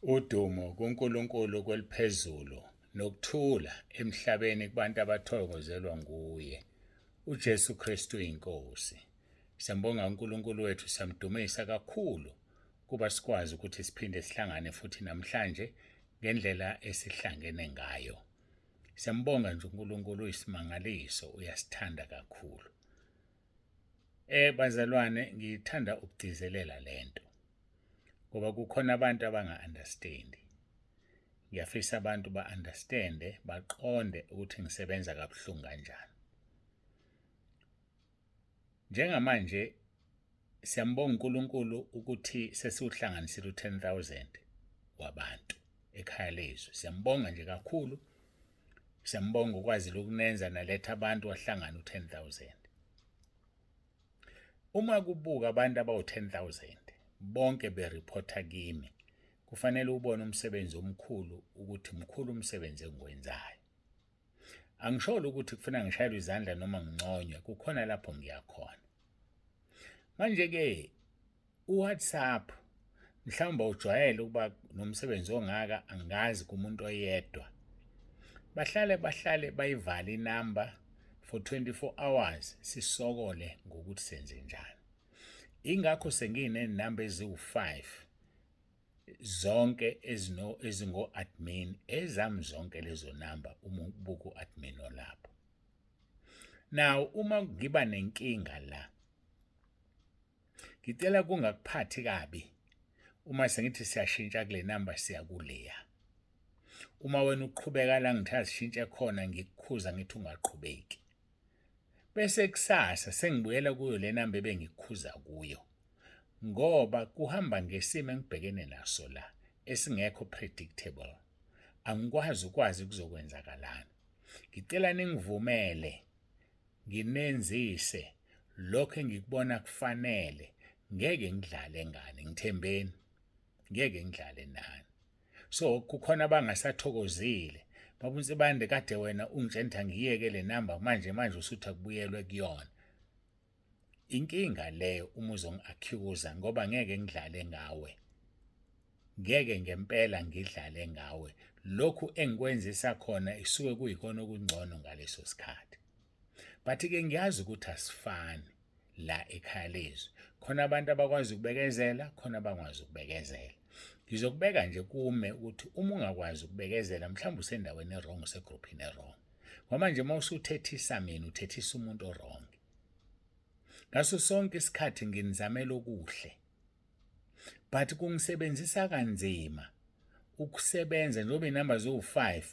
Udumo kuNkulunkulu kweliphezulu nokuthula emhlabeni kubantu abathokozelwa nguye. UJesu Kristu inkosi. Siyambonga uNkulunkulu wethu, siyamdumisa kakhulu kuba sikwazi ukuthi siphinde sihlangane futhi namhlanje ngendlela esihlangene ngayo. Siyambonga nje uNkulunkulu, uyisimangaliso, uyasithanda kakhulu. Bazalwane, ngithanda ukugcizelela lento ngoba kukhona abantu abanga-understandi. Ngiyafisa abantu ba-understande, baqonde ukuthi ngisebenza kabuhlungu kanjani. Njengamanje siyambonga uNkulunkulu ukuthi sesiwuhlanganisile u-10,000 wabantu ekhaya lezwi. Siyambonga nje kakhulu, siyambonga ukwazile ukunenza naletha abantu wahlangana u-10,000. Uma kubuka abantu abawu-10,000 bonke berephotha kimi, kufanele ubone umsebenzi omkhulu ukuthi mkhulu umsebenzi engiwenzayo. Angisholo ukuthi kufuna ngishayelwe izandla noma nginconywe, kukhona lapho ngiyakhona. Manje-ke uWhatsApp mhlawumbe awujwayele ukuba nomsebenzi ongaka, angazi kumuntu oyedwa. Bahlale bahlale bayivale inamba for 24 hours, sisokole ngokuthi senze njani. Ingakho senginenamba eziwu-5 zonke ezino ezingo-admin, ezami zonke lezo namba uma ubuka u-admin olapho. Now uma ngiba nenkinga la, ngicela kungakuphathi kabi uma sengithi siyashintsha kule namba siya kuleya. Uma wena uqhubeka la ngithi azishintshe khona, ngikukhuza ngithi ungaqhubeki. Bese kusasa sengibuyela kuyo le namba ebengikukhuza kuyo, ngoba kuhamba ngesimo engibhekene naso la esingekho predictable. Angikwazi ukwazi kuzokwenzakalani. Ngicela ningivumele nginenzise lokho engikubona kufanele. Ngeke ngidlale ngani, ngithembeni, ngeke ngidlale nani. So kukhona abangasathokozile, baba uNsibande, kade wena ungitshela ukuthi angiyeke le namba, manje manje usuthi akubuyelwe kuyona. Inkinga leyo uma uzongi-accusa, ngoba ngeke ngidlale ngawe, ngeke ngempela ngidlale ngawe. Lokhu engikwenzisa khona isuke kuyikona okungcono ngaleso sikhathi, but-ke ngiyazi ukuthi asifani la ekhaya lezwi. Khona abantu abakwazi ukubekezela, khona abangakwazi ukubekezela. Ngizokubeka nje kume ukuthi uma ungakwazi ukubekezela, mhlawumbe usendaweni e-wrong, usegruphini e-wrong, ngoba nje uma usuthethisa mina, uthethisa umuntu o-wrong. Ngaso sonke isikhathi nginizamela okuhle, but kungisebenzisa kanzima ukusebenza njengoba inamba ziwu-5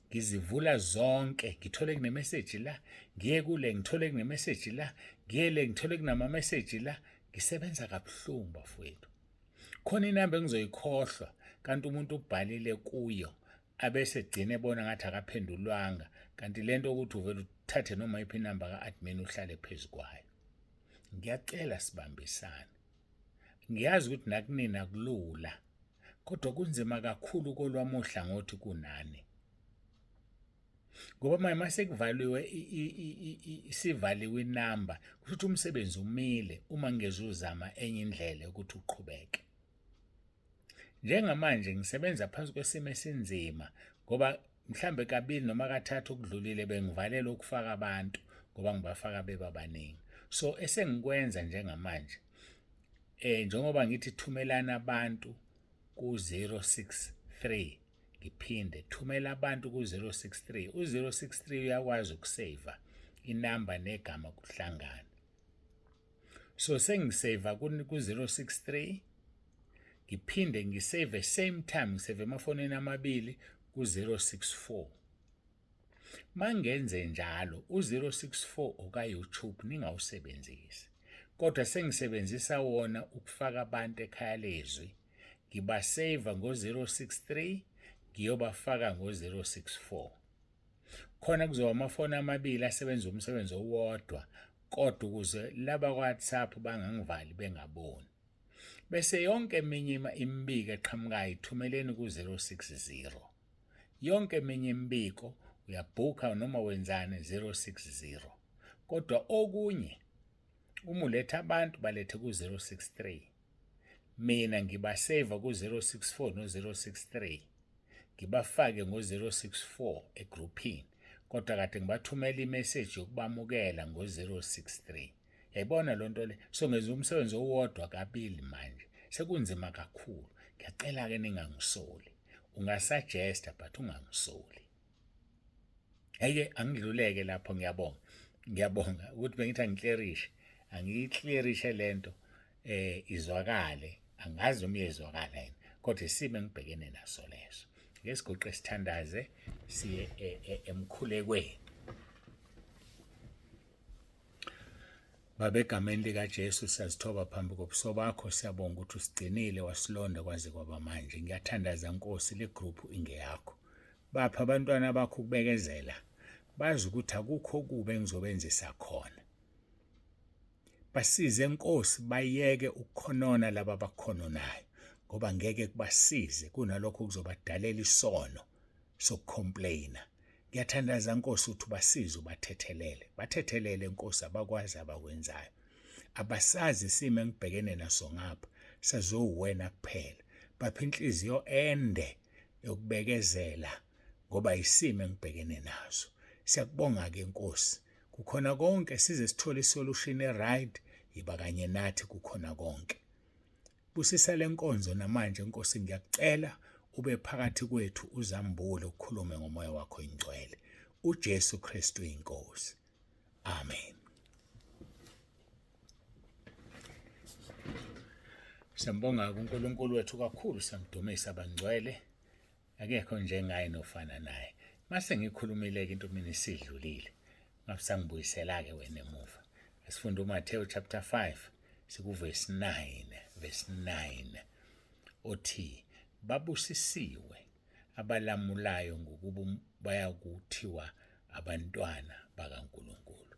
ngizivula zonke, ngithole kunemeseji la, ngiye kule ngithole kunemeseji la, ngiye le ngithole kunamameseji la. Ngisebenza kabuhlungu bafowethu. Khona inamba engizoyikhohlwa kanti umuntu ubhalile kuyo, abese gcine ebona ngathi akaphendulwanga, kanti lento ukuthi uvele uthathe noma iphi inamba ka-admin uhlale phezu kwayo. Ngiyacela sibambisane. Ngiyazi ukuthi nakunina kulula, kodwa kunzima kakhulu kolwami uhlangothi kunani, ngoba manje mase kuvaliwe, isivaliwe inamba, kusho ukuthi umsebenzi umile uma ngingezuzama enye indlela ukuthi uqhubeke. Njengamanje ngisebenza phansi kwesimo esinzima, ngoba mhlambe kabili noma kathathu okudlulile bengivalela ukufaka abantu ngoba ngibafaka beba baningi. So esengikwenza njengamanje, njengoba ngithi thumelana abantu ku-063, ngiphinde thumela abantu ku-063. U-063 uyakwazi ukuseva inamba negama kuhlangana, so sengiseva ku-063, ngiphinde ngisave same time, ngisave emafonini amabili ku-064. Mangenze njalo, u-064 oka-YouTube ningawusebenzisi, kodwa sengisebenzisa wona ukufaka abantu ekhaya lezwi. Ngibaseva ngo-063, ngiyobafaka ngo-064, khona kuzoba amafoni amabili asebenza umsebenzi owodwa, kodwa ukuze laba kwa-WhatsApp bangangivali bengaboni. Bese yonke eminye imibiko eqhamukayo ithumeleni ku-060. Yonke eminye imibiko, uyabhukha noma wenzani, 060. Kodwa okunye, uma uletha abantu, balethe ku-063. Mina ngibaseva ku-064 no-063, ngibafake ngo-064 egruphini, kodwa kade ngibathumela imeseji yokubamukela ngo-063. Yayibona loo nto le? So ngenza umsebenzi owodwa kabili manje, sekunzima kakhulu. Ngiyacela-ke ningangisoli. Ungasuggesta but ungangisoli. Heke angidluleke lapho ngiyabonga. Ngiyabonga ukuthi bengithi angiklerishe. Angiyiklerishe lento izwakale. Angazi noma iyezwakala yini, kodwa isimo engibhekene naso leso. Ake siguqe sithandaze siye emkhulekweni. Baba, egameni likaJesu siyazithoba phambi kobuso bakho, siyabonga ukuthi usigcinile wasilonda kwaze kwaba manje. Ngiyathandaza Nkosi, le group ingeyakho. Bapha abantwana bakho ukubekezela, bazi ukuthi akukho okubi engizobenzisa khona. Basize Nkosi, bayeke ukukhonona laba abakhononayo, ngoba ngeke kubasize, kunalokho kuzobadalela isono sokucomplaina. Ngiyathandaza Nkosi ukuthi ubasize ubathethelele, bathethelele Nkosi, abakwazi abakwenzayo, abasazi isimo engibhekene naso ngapha, saziwe uwena kuphela. Bapha inhliziyo ende yokubekezela ngoba isimo engibhekene naso. Siyakubonga-ke Nkosi, kukhona konke size sithole isolution e-right, yiba kanye nathi kukhona konke. Busisa le nkonzo namanje Nkosi, ngiyakucela ube phakathi kwethu, uzambule ukhulume ngomoya wakho ingcwele. uJesu Kristu inkosi. Amen. Siyambonga uNkulunkulu wethu kakhulu, siyamdumisa bangcwele. Akekho njengaye nofana naye. Mase ngikhulumile ke into mina isidlulile. Ngabusangibuyisela ke wena emuva. Asifunda uMathewu chapter 5 sikuvesi 9, verse 9 othi babusisiwe abalamulayo ngokuba bayakuthiwa abantwana bakaNkulunkulu.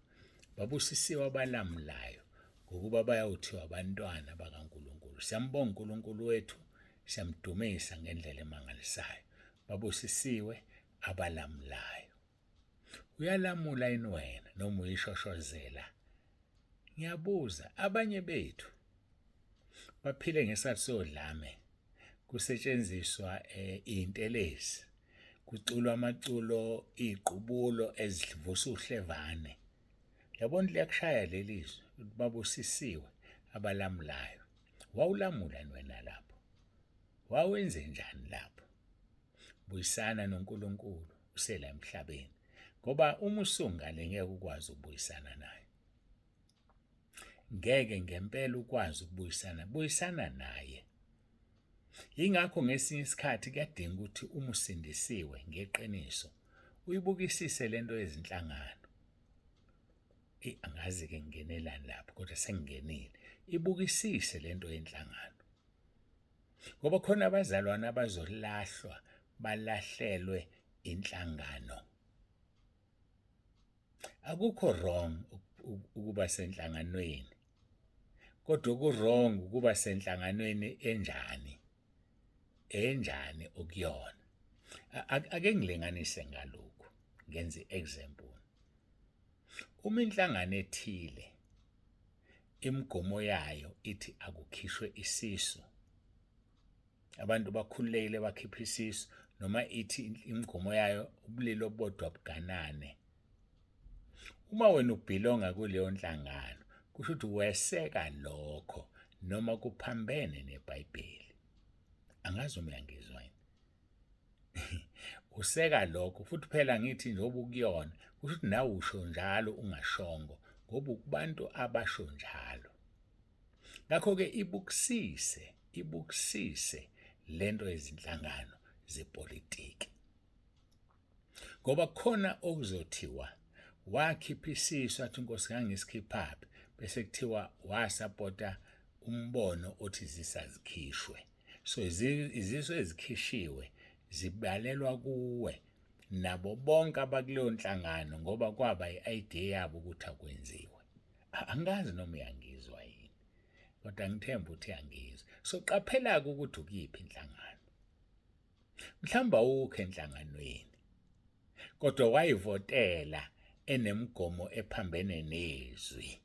Babusisiwe abalamulayo ngokuba bayawuthiwa abantwana bakaNkulunkulu. Siyambonga uNkulunkulu wethu, siyamdumisa ngendlela emangalisayo. Babusisiwe abalamulayo. Uyalamula yini wena noma uyishoshozela? Ngiyabuza, abanye bethu baphile ngesikhathi sodlame, kusetshenziswa iy'ntelezi, kuculwa amaculo, iy'qubulo ezivusa uhlevane. Yabona liyakushaya leli zwi, babusisiwe abalamulayo. Wawulamula wena lapho? Wawenzenjani lapho? Buyisana noNkulunkulu usela emhlabeni, ngoba uma usungale ngeke ukwazi ukubuyisana naye. Ngeke ngempela ukwazi ukubuyisana, buyisana naye. Yingakho ngesinye isikhathi kuyadinga ukuthi uma usindisiwe ngeqiniso uyibukisise lento yezinhlangano. Eyi, angazi-ke ngingenelani lapho kodwa sengingenile. Ibukisise lento yenhlangano. Ngoba khona abazalwane abazolahlwa balahlelwe inhlangano. Akukho wrong ukuba senhlanganweni, kodwa ku-wrong ukuba senhlanganweni enjani, enjani okuyona. Ake ngilinganise ngalokhu, ngenze i-example. Uma inhlangano ethile imigomo yayo ithi akukhishwe isisu, abantu bakhululekile bakhiphe isisu, noma ithi imigomo yayo ubulili obubodwa buganane, uma wena ubhilonga kuleyo nhlangano kusho ukuthi weseka lokho noma kuphambene neBhayibheli. Angazi uma uyangizwa yini. Useka lokho futhi phela ngithi njengoba ukuyona kusho ukuthi nawe usho njalo ungashongo ngoba ukubantu abasho njalo. Ngakho-ke ibukusise, ibukusise lento yezinhlangano zepolitiki. Ngoba khona okuzothiwa wakhipha isisu athi inkosi ngangisikhiphaphi bese kuthiwa wasapota umbono othi zisazikhishwe. So izisu ezikhishiwe zibalelwa kuwe nabo bonke abakuleyo nhlangano ngoba kwaba i-idea yabo ukuthi akwenziwe. Angazi noma uyangizwa yini, kodwa ngithemba ukuthi uyangizwa. So qaphela-ke ukuthi ukuyiphi inhlangano. Mhlawumbe awukho enhlanganweni, kodwa wayivotela enemigomo ephambene nezwi.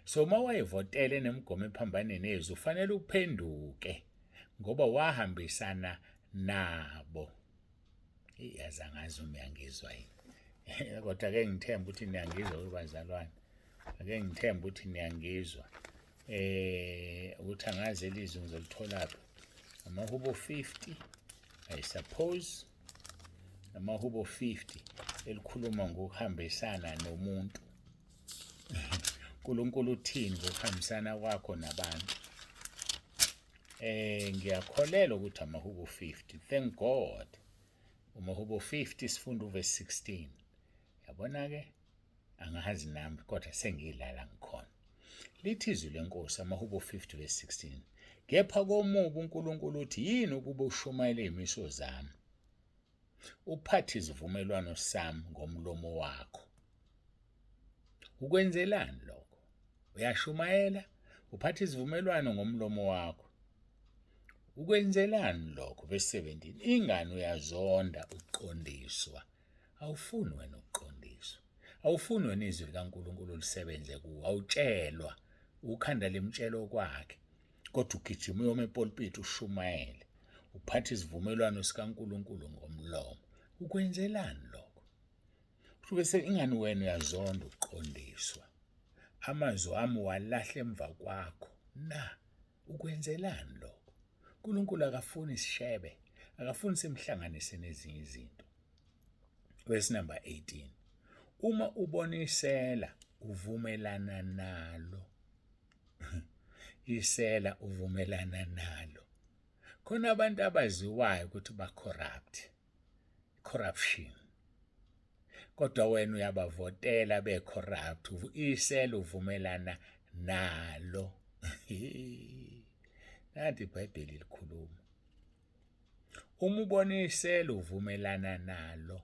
So uma wayevotele nemigomo ephambane nezwi, ufanele uphenduke ngoba wahambisana nabo. Yazi angazi uma uyangizwa yini. Kodwa ake ngithembe ukuthi niyangizwa bazalwane. Ake ngithembe ukuthi niyangizwa. Ukuthi angazi elizwi ngizolitholaphi. Amahubo 50 I suppose amahubo 50 elikhuluma ngokuhambisana nomuntu. uNkulunkulu uthini ngokuhambisana kwakho nabantu? Ngiyakholelwa ukuthi amahubo 50. Thank God. Umahubo 50 sifunda uverse 16. Yabona ke angazi nami kodwa sengilala ngikhona. Lithi izwi lenkosi amahubo 50 verse 16. Kepha komubi uNkulunkulu uthi yini ukuba ushumayele izimiso zami? Uphathe izivumelwano sami ngomlomo wakho. Ukwenzelani lokho? Uyashumayela, uphatha izivumelwano ngomlomo wakho. Ukwenzelani lokho? Verse 17. Ingani uyazonda ukuqondiswa. Awufuni wena ukuqondiswa. Awufuni wena izwi likaNkulunkulu lisebenze kuwe. Awutshelwa ukhanda limtshelo kwakhe. Kodwa ugijima uyoma epulpit ushumayele. Uphatha isivumelwano sikaNkulunkulu ngomlomo. Ukwenzelani lokho? Kusho bese ingani wena uyazonda ukuqondiswa. Amazwi ami walahle emva kwakho. Na ukwenzelani lokho? uNkulunkulu akafuni sishebe, akafuni simhlanganise nezinye izinto. Verse number 18. Uma ubona isela uvumelana nalo. Isela uvumelana nalo. Khona abantu abaziwayo ukuthi ba corrupt. Corruption. Kodwa wena uyabavotela be corrupt. Isela uvumelana nalo. Nathi iBhayibheli likhuluma. Uma ubona isela uvumelana nalo.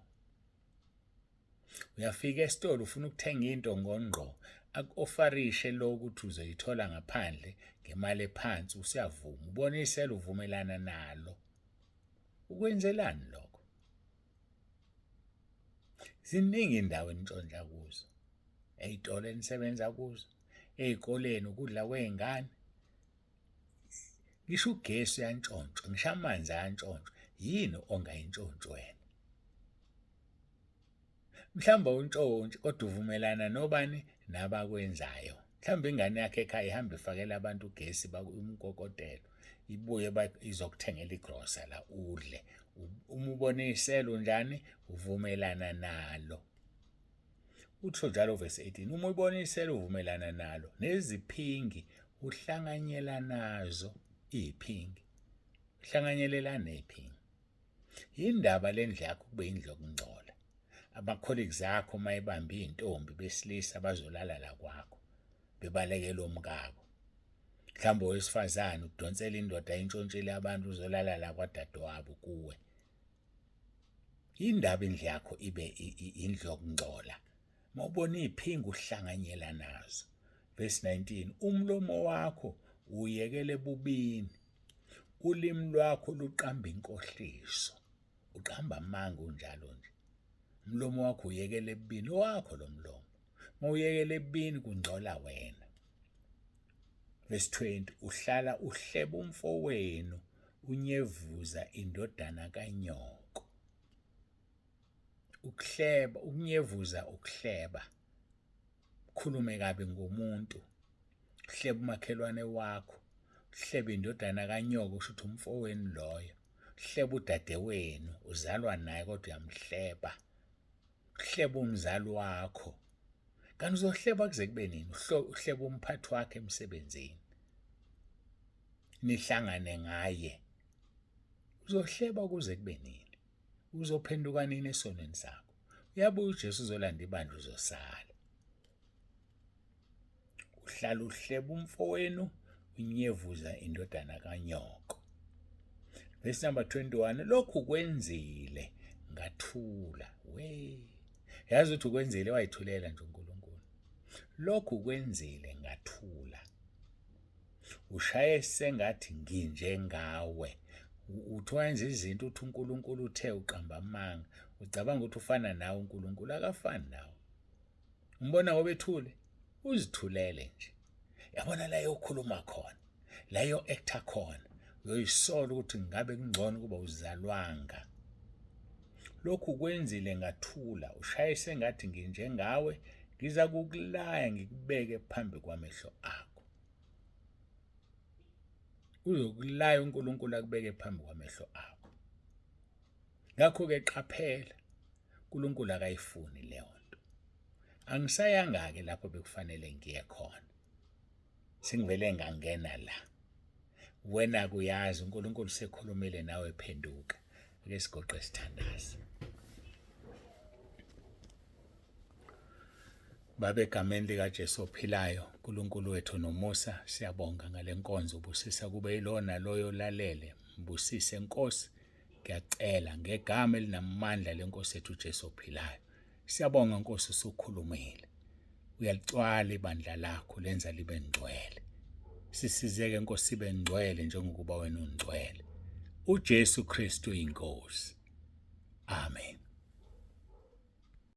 Uyafika esitolo ufuna ukuthenga into ngongqo, aku-ofarishe lo ukuthi uzoyithola ngaphandle ngemali ephansi, usuyavuma. Ubona isela uvumelana nalo. Ukwenzelani lokho? Ziningi indawo enintshontsha kuzo. Ey'tolo enisebenza kuzo, ey'koleni ukudla kwey'ngane. Ngisho ugesi uyantshontshwa, ngisho amanzi ayantshontshwa. Yini ongayintshontshi wena? Mhlawumbe awuntshontshi kodwa uvumelana nobani nabakwenzayo. Mhlawumbe ingane yakhe ekhaya ihamba ifakela abantu ugesi umkokotelo, ibuye izokuthengela igrosa la udle. Uma ubona isela unjani uvumelana nalo. Utsho njalo verse 18, uma ubona isela uvumelana nalo, neziphingi uhlanganyela nazo iy'phingi. Uhlanganyelelana ney'phingi. Yindaba lendlu yakho kube indlu yokungcola. Ama-colleagues akho uma ebambe iy'ntombi besilisa bazolala la kwakho, bebalekela omkabo. Mhlawumbe owesifazane udonsela indoda intshontshile abantu uzolala la kwadadewabo kuwe. Yindaba indlu yakho ibe indlu yokungcola. Mawubona iy'phingi uhlanganyela nazo. Verse 19, umlomo wakho uyekele ebubini, ulimi lwakho luqamba inkohliso. Uqamba amanga unjalo nje. Umlomo wakho uyekele ebubini, owakho lo mlomo. Mawuyekele ebubini kungcola wena. Verse 20, uhlala uhleba umfowenu, unyevuza indodana kanyoko. Ukuhleba, ukunyevuza ukuhleba. Ukhulume kabi ngomuntu, uhleba umakhelwane wakho, uhleba indodana kanyoko, kusho ukuthi umfowenu loyo. Uhleba udadewenu, uzalwa naye kodwa uyamhleba. Uhleba umzali wakho. Kanti uzohleba kuze kube nini? Uhleba umphathi wakhe emsebenzini. Nihlangane ngaye. Uzohleba kuze kube nini? Uzophenduka nini esonweni sakho? Uyabuya uJesu uzolanda ibandla uzosala. Uhlala uhleba umfowenu, unyevuza indodana kanyoko. Verse number 21, lokhu kwenzile ngathula. We. Yazi ukuthi ukwenzile wayithulela nje uNkulunkulu. Lokhu kwenzile ngathula. Ushaye sengathi nginjengawe. Uthi wenza izinto uthi uNkulunkulu uthe uqamba amanga. Ucabanga ukuthi ufana nawe uNkulunkulu akafani nawe. Umbona ngoba ethule, uzithulele nje. Yabona la yokhuluma khona, la yo actor khona, uyoyisola ukuthi ngabe kungcono ukuba uzalwanga. Lokhu kwenzile ngathula, ushaye sengathi nginjengawe, ngiza kukulaya ngikubeke phambi kwamehlo akho. Uzokulaya uNkulunkulu akubeke phambi kwamehlo akho. Ngakho-ke qaphela, uNkulunkulu akayifuni leyo nto. Angisayanga-ke lapho bekufanele ngiye khona. Sengivele ngangena la. Wena kuyazi uNkulunkulu sekhulumile nawe phenduka. Ake sigoqe sithandaze. Baba egameni likaJesu ophilayo, uNkulunkulu wethu nomusa, siyabonga ngale nkonzo busisa kube yilona loyo olalele. Mbusise Nkosi, ngiyacela ngegama elinamandla lenkosi yethu uJesu ophilayo. Siyabonga Nkosi usukhulumile. Uyalicwala ibandla lakho lenza libe ngcwele. Sisizeke Nkosi sibe ngcwele njengokuba wena ungcwele. uJesu Kristu inkosi. Amen.